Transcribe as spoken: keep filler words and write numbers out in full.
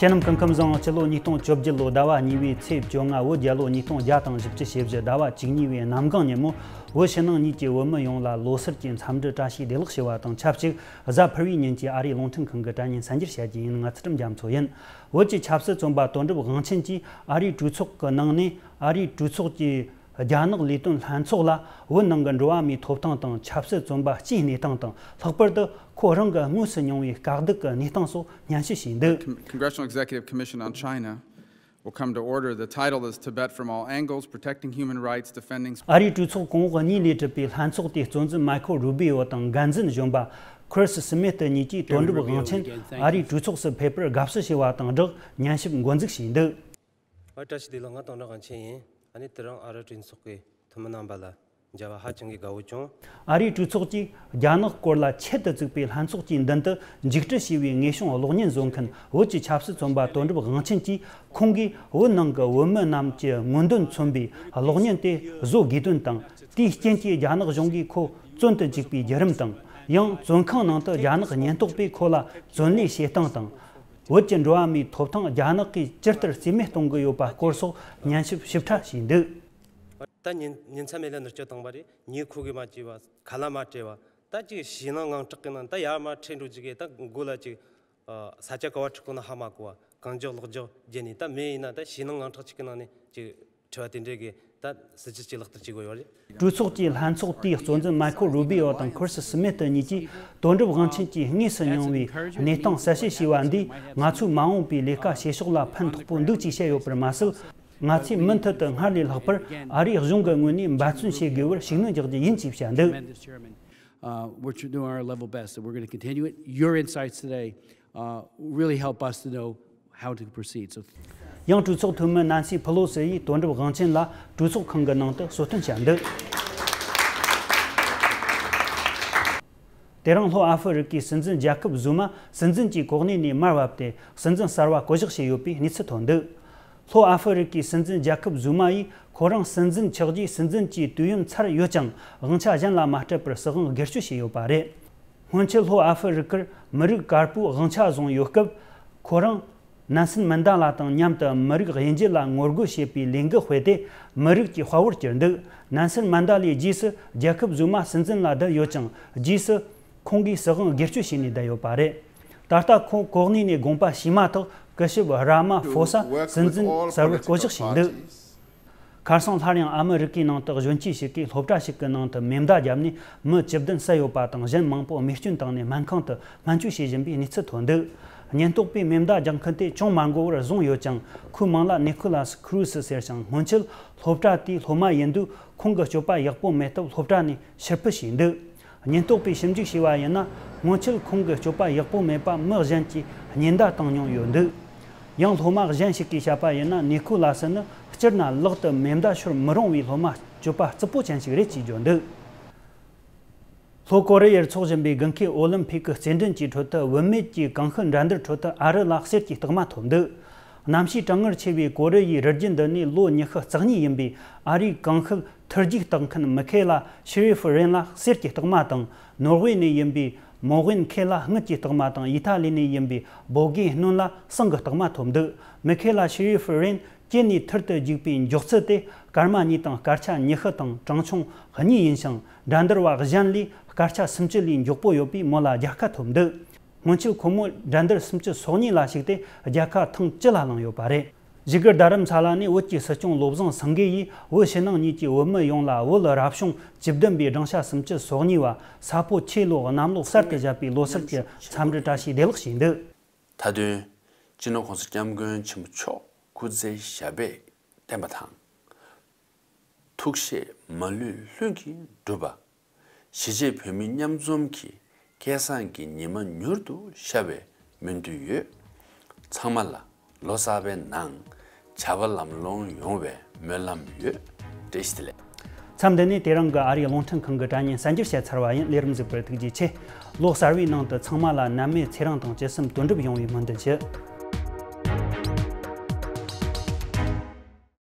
ཁྱེད་རྣམས་སྐུ་ཁམས་བཟང་། སྤྱི་ལོ་ཉིས་སྟོང་བཅོ་བརྒྱད་ལོ་ཟླ་བ་གཉིས་པའི་ཚེས་བཅོ་ལྔ། བོད་རྒྱལ་ལོ་ཉིས་སྟོང་བརྒྱ་དང་བཞི་བཅུ་ཞེ་བཞི། ཟླ་བ་བཅུ་གཉིས་པའི་གནམ་གང་ཉིན་མོ། བོད་ཕྱི་ནང་གཉིས་ཀྱི་བོད་མི་ཡོངས་ལ་ལོ་གསར་གྱི་འཚམས་འདྲི་བཀྲ་ཤིས་བདེ་ལེགས་ཞུ་བ་དང་ཆབས་ཅིག་གཟའ་ཕུར་བུའི་ཉིན་གྱི་ཨ་རིའི་རླུང་འཕྲིན་ཁང་གི་དྲ་བརྙན་གསར་འགྱུར་བཤད་རྒྱུ་ཡིན། ང་ཚུལ་ཁྲིམས་རྒྱ་མཚོ་ཡིན། བོད་ཀྱི་ཆབ་སྲིད་བཙོན་པ་དོན་གྲུབ་དབང་ཆེན་གྱིས་ཨ་རིའི་གྲོས་ཚོགས་ཀྱི་ནང་ནས། ཨ་རིའི་གྲོས་ཚོགས་ཀྱི་རྒྱ་ནག་ལས་དོན་ལྷན་ཚོགས་ལ་བོད་ནང་གི་འགྲོ་བ་མིའི་ཐོབ་ཐང་དང་ཆབ་སྲིད་བཙོན་པ་སྤྱིའི་གནས་སྟངས་དང་། ལྷག་པར་དུ་ཁོ་རང་གི་དངོས་སུ་མྱོང་བའི་དཀའ་སྡུག་གི་གནས་སྟངས་སོགས་སྙན་ཞུ་བྱས་འདུག Con- Congressional Executive Commission on China will come to order. The title is Tibet from All Angles: Protecting Human Rights, Defending ཨ་རིའི་གྲོས་ཚོགས་གོང་འོག་གཉིས་ལས་གྲུབ་པའི་ལྷན་ཚོགས་དེའི་གཙོ་འཛིན་མཱ་ཁོ་རུ་བི་ཨོ་དང་འགན་འཛིན་གཞོན་པ་ཁི་རིས་སི་མིད་གཉིས་ཀྱིས་དོན་གྲུབ་དབང་ཆེན་ཨ་རིའི་གྲོས་ཚོགས་སུ་ཕེབས་པར་དགའ་བསུ་ཞུ་བ་དང་སྦྲགས་སྙན་ཞུ་འགོ་འཛུགས་བྱས་འདུག་བཀྲ་ཤིས་བདེ་ལེགས། ང་དོན་གྲུབ་དབང་ཆེན་ཡིན། ཨ་ནི་དེ་རིང་ཨ་རི་གྲོས་ཚོགས་ཀྱི་འཐུས་མི་རྣམ་པ་ལ་མཇལ་བ་ཧ་ཅང་གི་དགའ་བོ་བྱུང་། ཨ་རིའི་གྲོས་ཚོགས་ཀྱིས་རྒྱ་ནག་སྐོར་ལ་ཆེད་དུ་བཙུགས་པའི་ལྷན་ཚོགས་ཀྱི་མདུན་དུ་མཇུག་སྒྲིལ་ཞུས་པའི་དངོས་བྱུང་གློག་བརྙན་བཟོ་མཁན་བོད་ཀྱི་ཆབ་སྲིད་བཙོན་པ་དོན་གྲུབ་དབང་ཆེན་གྱིས། ཁོང་གིས་བོད་ནང་གི་བོད་མི་རྣམས་ཀྱི་མངོན་འདོད་མཚོན་པའི་གློག་བརྙན་དེ་བཟོ་དགོས་དོན་དང་། དེའི་རྐྱེན་གྱིས་རྒྱ་ནག་གཞུང་གིས་ཁོ་བཙོན་དུ་བཅུག་པའི་བརྒྱུད་རིམ་དང་། ཡང་བཙོན་ཁང་ནང་དུ་རྒྱ་ནག་ཉེན་རྟོག་པས་ཁོ་ལ་བཙོན་ལས་བྱེད་སྟངས་དང་། བོད་ཀྱི་འགྲོ་བ་མིའི་ཐོབ་ཐང་རྒྱ་ནག་གིས་ཇི་ལྟར་རྩིས་མེད་གཏོང་གི་ཡོད་པ་སྐོར་སོགས་སྙན་ཞུ་ཞིབ་ཕྲ་བྱས་འདུག་ད་ཉིན་ཉིན་མཚན་མེད་ལ་ནུབ་སྐྱོད་བཏང་བ་རེད། ཉིན་ཁུག་གི་མ་བྱས་པ། ཁ་ལག་མ་སྤྲད་པ། ད་ཅིག་ཞེད་སྣང་དངངས་སྐྲག་གི་ནང་ད་ཡར་མར་ཁྲིད་འགྲོ་ཅིག་གི། ད་མགོ་ལ་ཅིག་ས་ཆ་ག་བ་ཁྲིད་གོ་ན་ཧ་མ་གོ་བ། གང་མགྱོགས་ལོག་འགྱོ་བརྒྱབ་ནས། ད་མི་ཡིན་ན་ད་ཞེད་སྣང་དངངས་སྐྲག་ཅིག་གི་ནང་ནས་ཅིག་ཁྲིད་པ་དེ་འདྲས་གི་ད་སྲིད་ཇུས་ཅིག་ལག་བསྟར་བྱེད་དགོས་ཡོད་རེད། གྲོས་ཚོགས་ཀྱི་ལྷན་ཚོགས་དེའི་གཙོ་འཛིན་མཱ་ཁོ་རུ་བི་ཨོ་དང་ཁི་རིས་སི་མིད་གཉིས་ཀྱིས་དོན་གྲུབ་དབང་ཆེན་གྱིས་དངོས་སུ་མྱོང་བའི་གནས་སྟངས་གསལ་བཤད་བྱས་པ་འདིས་ང་ཚོའི་མ་འོངས་པའི་ལས་ཀ་བྱེད་ཕྱོགས་ལ་ཕན་ཐོགས་པོ་འདུག་ཅེས་བཤད་ཡོད་པར་མ་ཟད། ང་ཚོས་མུ་མཐུད་དུ་སྔར་ལས་ལྷག་པར་ཨ་རིའི་གཞུང་གི་ངོས་ནས་འབད་བརྩོན་བྱེད་དགོས་པར་ཤུགས་སྣོན་རྒྱག་རྒྱུ་ཡིན་ཅེས་བཤད་འདུག Tremendous, Chairman. Uh, we're doing our level best, and we're going to continue it. Your insights today, uh, really help us to know how to proceed. So, ཡང་གྲོས་ཚོགས་འཐུས་མི་ནན་སི་ཕེ་ལོ་སི་ཡིས་དོན་གྲུབ་དབང་ཆེན་ལ་གྲོས་ཚོགས་ཁང་གི་ནང་དུ་གསོལ་སྟོན་བྱས་འདུག་དེ་རིང་ལྷོ་ཨ་ཧྥེ་རི་ཀའི་སྲིད་འཛིན་ཇ་ཁབ་ཟུ་མ་སྲིད་འཛིན་གྱི་གོ་གནས་ནས་མར་བབས་ཏེ། སྲིད་འཛིན་གསར་བ་བསྐོ་གཞག་བྱས་ཡོད་པའི་གནས་ཚུལ་ཐོན་འདུག་ལྷོ་ཨ་ཧྥེ་རི་ཀའི་སྲིད་འཛིན་ཇ་ཁབ་ཟུ་མ་ཡིས་ཁོ་རང་སྲིད་འཛིན་ཆགས་རྗེས་སྲིད་འཛིན་གྱི་དུས་ཡུན་ཚར་ཡོད་ཀྱང་། དབང་ཆ་གཞན་ལ་མ་སྤྲད་པར་སྲིད་དབང་སྒེར་གཅོད་བྱས་ཡོད་པ་རེད། སྔོན་ཆད་ལྷོ་ཨ་ཧྥེ་རི་ཀར་མི་རིགས་དཀར་པོའི་དབང་ཆ་བཟུང་ཡོད་སྐབས། ཁོ་རང་ནན་སན་མན་ད་ལ་དང་མཉམ་དུ་མི་རིགས་དབྱེ་འབྱེད་ལ་ངོ་རྒོལ་བྱེད་པའི་ལས་འགུལ་སྤེལ་ཏེ། མི་རིགས་ཀྱི་དཔའ་བོར་གྱུར་འདུག་ནན་སན་མན་ད་ལའི་རྗེས་སུ་ཇ་ཁབ་ཟུ་མ་སྲིད་འཛིན་ལ་བསྡུ་ཡོད་ཀྱང་། རྗེས་སུ་ཁོང་གིས་སྲིད་དབང་སྒེར་གཅོད་བྱས་ནས་བསྡད་ཡོད་པ་རེད། ད་ལྟ་ཁོང་གོ་གནས་ནས་དགོངས་པ་ཞུས་མ་ཐག་སྐུ་ཞབས་ར་མ་ཧྥོ་ས་སྲིད་འཛིན་གསར་པར་བསྐོ་གཞག་བྱས་འདུག་ཁ་སང་སླར་ཡང་ཨ་མི་རི་ཀའི་ནང་དུ་གཞོན་སྐྱེས་ཤིག་གིས་སློབ་གྲྭ་ཞིག་གི་ནང་དུ་མེ་མདའ་བརྒྱབ་ནས་མི་བཅུ་བདུན་བསད་ཡོད་པ་དང་། གཞན་མང་པོ་རྨས་སྐྱོན་བཏང་ནས་སྨན་ཁང་དུ་སྨན་བཅོས་བྱེད་བཞིན་པའི་གནས་ཚུལ་ཐོན་འདུག་ཉེན་རྟོག་པས་མེ་མདའ་རྒྱག་མཁན་དེ་ཅུང་མ་འགོར་བར་བཟུང་ཡོད་ཀྱང་། ཁོའི་མིང་ལ་ནི་ཁོ་ལཱ་སི་ཁུ་རུ་སི་ཟེར་ཞིང་། སྔོན་ཆད་སློབ་གྲྭ་དེའི་སློབ་མ་ཡིན་དུས། ཁོང་གི་སྤྱོད་པ་ཡག་པོ་མེད་སྟབས་སློབ་གྲྭ་ནས་ཕྱིར་འཕུད་བྱས་འདུག་ཉེན་རྟོག་པས་ཞིབ་འཇུག་བྱས་པ་ཡིན་ན། སྔོན་ཆད་ཁོང་གི་སྤྱོད་པ་ཡག་པོ་མེད་པ་མི་གཞན་གྱིས་ཉེན་བརྡ་བཏང་མྱོང་ཡོད་འདུག་ཡང་སློབ་མ་གཞན་ཞིག་གིས་བཤད་པ་ཡིན་ན། ནི་ཁོ་ལཱ་སི་ནི་སྤྱིར་ན་ལག་ཏུ་མེ་མདའ་ཤོར་མི་རུང་བའི་སློབ་མ་སྤྱོད་པ་རྩུབ་པོ་ཅན་ཞིག་རེད་ཅེས་བརྗོད་འདུག་ལྷོ་ཀོ་རི་ཡར་འཚོགས་བཞིན་པའི་དགུན་ཁའི་ཨོ་ལིམ་ཕིག་གི་རྩེད་འགྲན་གྱི་ཁྲོད་དུ། བུད་མེད་ཀྱི་ཀང་ཤུ་འགྲན་བསྡུར་ཁྲོད་དུ་ཨ་རི་ལ་གསེར་གྱི་རྟགས་མ་ཐོབ་འདུག་གནམ་གཤིས་གྲང་ངར་ཆེ་བའི་ཀོ་རི་ཡའི་རི་རྒྱུད་འདི་ནས་ལོ་ཉི་ཤུ་རྩ་གཉིས་ཡིན་པའི་ཨ་རིའི་ཀང་ཤུ་ཐུར་རྒྱུག་བཏང་མཁན་མི་ཁེ་ལ་ཤི་རི་ཧྥུ་རེན་ལ་གསེར་གྱི་རྟགས་མ་དང་། ནོར་ཝེ་ནས་ཡིན་པའི་མོ་ཝིན་ཁེ་ལ་དངུལ་གྱི་རྟགས་མ་དང་། ཨི་ཐ་ལི་ནས་ཡིན་པའི་བོ་གེ་སྣོན་ལ་ཟངས་ཀྱི་རྟགས་མ་ཐོབ་འདུག་མི་ཁེ་ལ་ཤི་རི་ཧྥུ་རེན་གྱེན་ནས་ཐུར་དུ་རྒྱུག་པའི་མགྱོགས་ཚད་དེ་སྐར་མ་གཉིས་དང་སྐར་ཆ་ཉི་ཤུ་དང་གྲངས་ཆུང་གཉིས་ཡིན་ཞིང་། འགྲན་བསྡུར་བ་གཞན་ལས་སྐར་ཆ་སུམ་ཅུ་ལས་མགྱོགས་པོ་ཡོད་པས་མོ་ལ་རྒྱལ་ཁ་ཐོབ་འདུག་སྔོན་ཆད་ཁོ་མོ་འགྲན་བསྡུར་སུམ་ཅུ་སོ་གཉིས་ལ་ཞུགས་ཏེ་རྒྱལ་ཁ་ཐེངས་བཅུ་ལ་བླངས་ཡོད་པ་རེད། བཞུགས་སྒར་རྡ་རམ་ས་ལ་ནས་བོད་ཀྱི་སྲིད་སྐྱོང་བློ་བཟང་སེང་གེ་ཡིས་བོད་ཕྱི་ནང་གཉིས་ཀྱི་བོད་མི་ཡོངས་ལ་བོད་རབ་བྱུང་བཅུ་བདུན་པའི་སྦྲང་ཆ་སུམ་ཅུ་སོ་གཉིས་པ་ས་ཕོ་ཆོས་ལོ་གནམ་ལོ་གསར་དུ་བཞད་པའི་ལོ་གསར་གྱི་འཚམས་འདྲི་བཀྲ་ཤིས་བདེ་ལེགས་ཞུས་འདུག་མཐའ་དོན། སྤྱི་ནོར་༸གོང་ས་༸སྐྱབས་མགོན་ཆེན་པོ་མཆོག་སྐུ་ཚེ་ཞབས་པད་བརྟན་པ་དང་། ཐུགས་བཞེད་མ་ལུས་ལྷུན་གྱིས་འགྲུབ་པ། གཞིས་བྱེས་བོད་མི་མཉམ་འཛོམས་ཀྱི་སྐལ་བཟང་གི་ཉི་མ་མྱུར་དུ་ཤར་བའི་སྨོན་འདུན་ཡོད། ཚང་མ་ལ་ལོ་གསར་པའི་ནང་བྱ་བ་ལམ་ལྷོང་ཡོང་བའི་སྨོན་ལམ་ཡོད། བཀྲ་ཤིས་བདེ་ལེགས། མཚམས་འདི་ནས་དེ་རིང་གི་ཨ་རིའི་རླུང་འཕྲིན་ཁང་གི་དྲ་བརྙན་གསར་འགྱུར་བཤད་ཚར་བ་ཡིན། ལས་རིམ་གཟིགས་པར་ཐུགས་རྗེ་ཆེ། ལོ་གསར་བའི་ནང་དུ་ཚང་མ་ལ་ནད་མེད་ཚེ་རིང་དང་ཇི་སྲིད་དོན་འགྲུབ་ཡོང་བའི་སྨོན་འདུན་ཞུ།